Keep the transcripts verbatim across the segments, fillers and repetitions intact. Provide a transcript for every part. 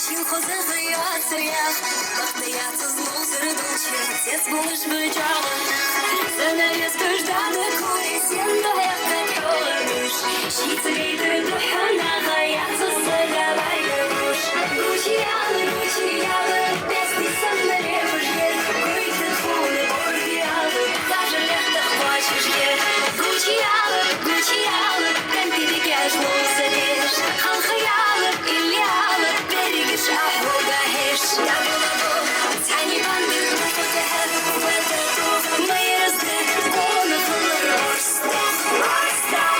Шин хозагӀа йоацар яха, бахта яцаз ловзар долча, цец болаш ба чӀоагӀа. Занавескаш дӀадаккхале, сен духьа кхеталуш. Шийца гайтар духьа наха яцаз сага вайгалуш. Гучаяла, гучаяла, бести санна лепаш гер. Гуйта тхона бордаяла, даже лехтах кхоачаш гер. Гучаяла, гучаяла, канти дикаш ловзадеш. Халхаяла, илляла, берригаш ахьога хьеш. Даболабо, цхьани бандит, кутехьа, ватату, майразды, гона хулар орстах, орстах.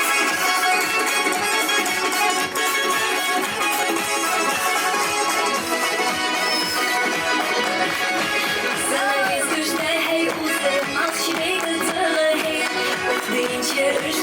Занавескаш дӀа-хьа юза, малх ши бейта цӀагӀа хье. Ухдинча уж